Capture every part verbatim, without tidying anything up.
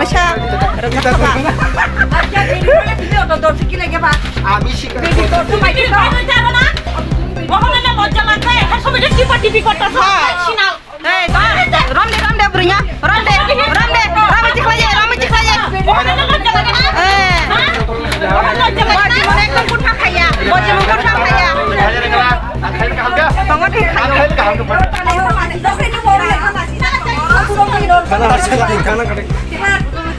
Acha, rwjak kha ba. Acha, bini bole tini auto dor sikile ge ba. Ami sikha. Bini dor to bai de ba. Oho na lojja lagbe, ekha sobi de tipa tipi korta so, sinal. Ei, rom de, rom de, bwrwnya, rom de, rom de, rom de, chikhlai ye, rom de, chikhlai ye. Oho na lojja lagbe. Eh. Oho na lojja lagbe. Body mane ekdom kutha khaya, body mane kutha khaya. Tongo thik khayo.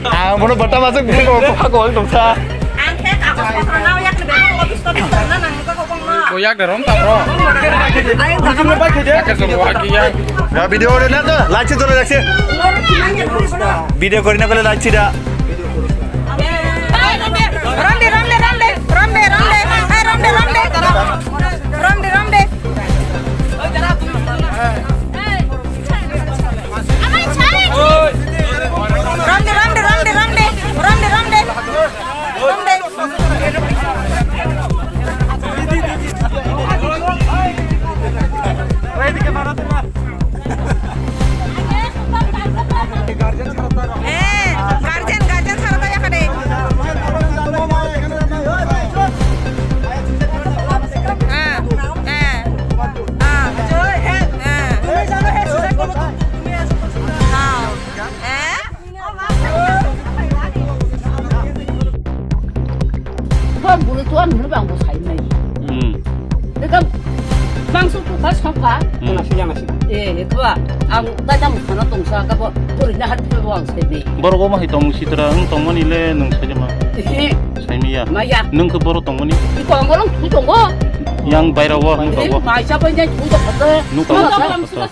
Ah, bono bata masuk dia kok kok kok dong sa. Ang khe kagos potro nao yak de office to na nang ko kong na. Ko yak de rom ta bro. Ang kagos potro nao yak. Ya video ore na to, like se jore rakse. Video kori na kole like se da. Rom de, rom de, rom de, rom de, rom de, eh, rom de, rom de. Rom de, rom de. Rom de, rom de, rom de, rom de, rom de. Rom de, rom de. Rom de. Eh, guardian, guardian sara ta yakha de. Ah, eh, ah, eh. Ah. Eh? Bo bwrwi tuan hwnwi bo ang bo sai nai. Hmm. Deka bangso tukha sokha. Hmm. Eh, ekba ang dai dam khana tongsa ka bo bwrwi na hat phil bo ang sai nai. Borok omo hai tong sitra wng tongmani le nwng sai ma. Eh. Sai miya. Maya. Nwng khe borok tongmani. Iko ang bolong thu tongo. Yang baira wo hwn tongo. Mai sa bai nai thu tongo. Nuk ang sa.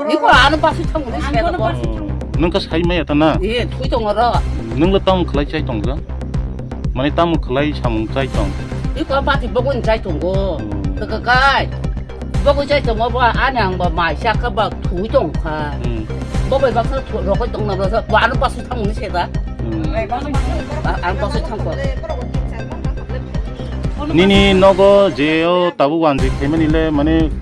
Iko ano pasi thango ni sera ko. Nung ka sai maya ta na? Eh, thui tongo ro. Nung le tam khlai chai tong ja? Mane tam khlai samung chai tong? Iko pati bogon chai tongo. Hmm. Ka kai. Bogon chai tongo ba ani ang ba mai sa ka ba thui tong kha. Hmm. Bo bai ba ka rokoi tong na ba ano pasi thango ni sera. Hmm. Ba ano pasi thango. Nini nogo je o tabuk wanjwi khaimani le mane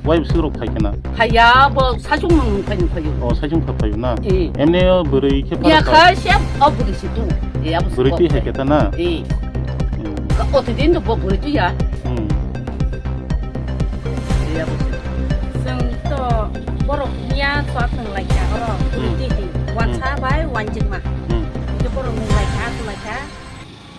wai bwswk rok phai khna? Phaiya, bo saichung nung phai nung phaio. O saichung kha phaio na? Eh. Emne o bwrwi khe ya phara kha. Kha se o bwrwi si tu. E abo bwrwi twi hai khe ta na? Eh. Hmm. Ka o twi din bo bwrwi twi ya. Hmm. E abo se. Chwng to borok niya chwak nung lai kha oro bwrwi twi di. Hmm. Wansa bai wanjingma. Hmm. Ke borok nung lai kha, tu lai kha.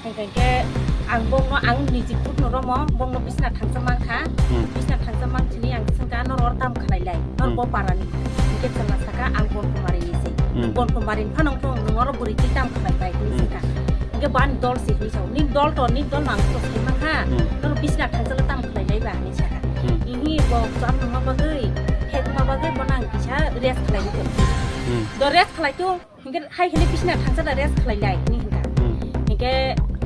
Hingke hingke ang bongno ang niji khutno romo, bongno bisna thangsa mankha, hmm, bisna thangsa manchini ang sengka nor or tam khalai lai, nor, hmm, bo parani. Hingke chwla saka ang Bon Kumari ni se. Hmm. Bon Kumari ni phanang thong nung oro bwrwi twi tam khalai bai hini, hmm, sengka. Hingke ban dol se hini sao, ni dol to, ni dol no ang to sai mankha, hmm, nor bisna thangsa le tam khalai lai ba hini saka. Hmm. Ini bo chwk nungma bagwi, hekma bagwi bono ang kisa rest khalai tong. Hmm. Do rest khalai tong. Hingke hai hini bisina thangsa da rest khlai lai hini hingka. Hmm. Hingke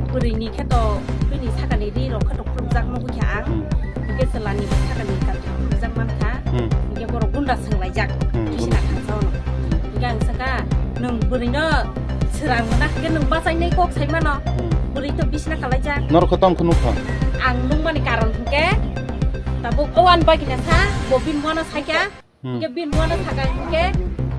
bwrwi ni khe to bini sakani ri rok khe to khulukjak nugwi kha ang. Hmm. Hingke chwla ni sakani kal khe khulukjak man kha. Hmm. Hingke borok gunda swng lai jak. Hmm, bisina gunda. Thangsa ono. Hingke ang saka nwng bwrwi no swrang mano hingke nwng bachai nai kok sai mano. Hmm. Bwrwi to bisina kalai jak. Norok khe tamo khe nukha? Ang nung mani karon hingke tabuk o ani bagina sa bo bini mano saikha. Hmm. Hingke bini mua no saka hingke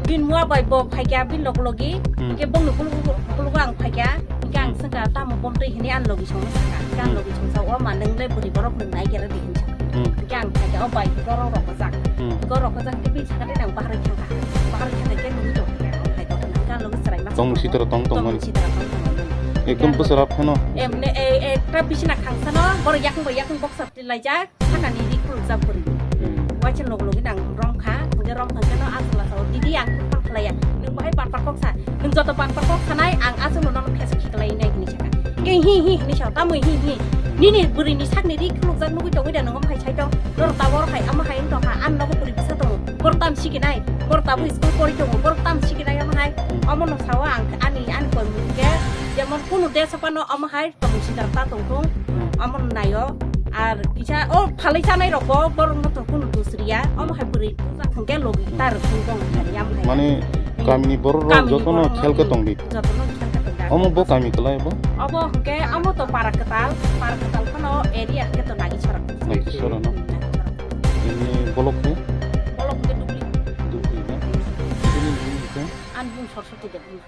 bini mua bai bo phaikha bini log logi. Hmm. Hingke bongni kulugo, kulugo ang phaikha. Hingke ang, hmm, sengka tamo bomtwi hini an logi songno saka. Hingke an, hmm, logi songsa o ma nung le bwrwi borok nung nai kera di hinsa. Hmm. Hingke ang phaikha o bai hingke oro rok jak. Hmm. Hingke oro rok jak hingke bini saka de nang bahar thangkha. Bahar thangkha hingke nugui tongkha. Hingke ang logi chwrai ma. Tong sitra tong tong mani. Tong sitra tong tong mani. Ekdom bwswrap phano. Em ne e, e, tra bisina khangsa no borok yakung bai yakung boksa. Laijak, sakani ri khulukjak bwrwi. Hmm. Waisa log logi nang romkha, hingke romkha hingke no aswk lasa o, "Didi, ang phone khlaiya, nwng bahai banpar kok sa, nwng joto banpar kok sanai, ang aswk no nono phesa khiklai nai," hinwi saka. Hmm. Ke hi hi hinwi sa, "Tamo hi hi? Nini bwrwi ni sakni ri khulukjak nugwi tongwi da nwng omo hai sai tong, norok tabuk hai, omo hai wng tongkha, ang nogo bwrwi bwsa tongo, borok tam sikinai, borok tabuk school pori tongo, borok tam sikinai omo hai, hmm, omo no sao ang ani, ani koi mung khe, jemon kunu desa phano omo hai." Tongsi da ta tongthung, hmm, omo naio. Ar kisa o phalai chanai rok bo borok no to kunu dusriya. Omo hai bwrwi puja thangke logi, hmm, tar thung tong thani am hai. Mane, hmm, kamini borok rok kami ni jotono borok no khel khe tongdi. Jotono khel khe tongdi. Omo bo kami kwlai bo? Obo hwnkhe omo to para kwtal, para kwtal phano area hwnkhe to Nagi Sora. Nagi Sora no? Hmm, Nagi Sora. Ini bolok ni? Bolok hwnkhe Dubli. Dubli na? Ini, ini hwnkhe? An bung Soroswati Debbarma.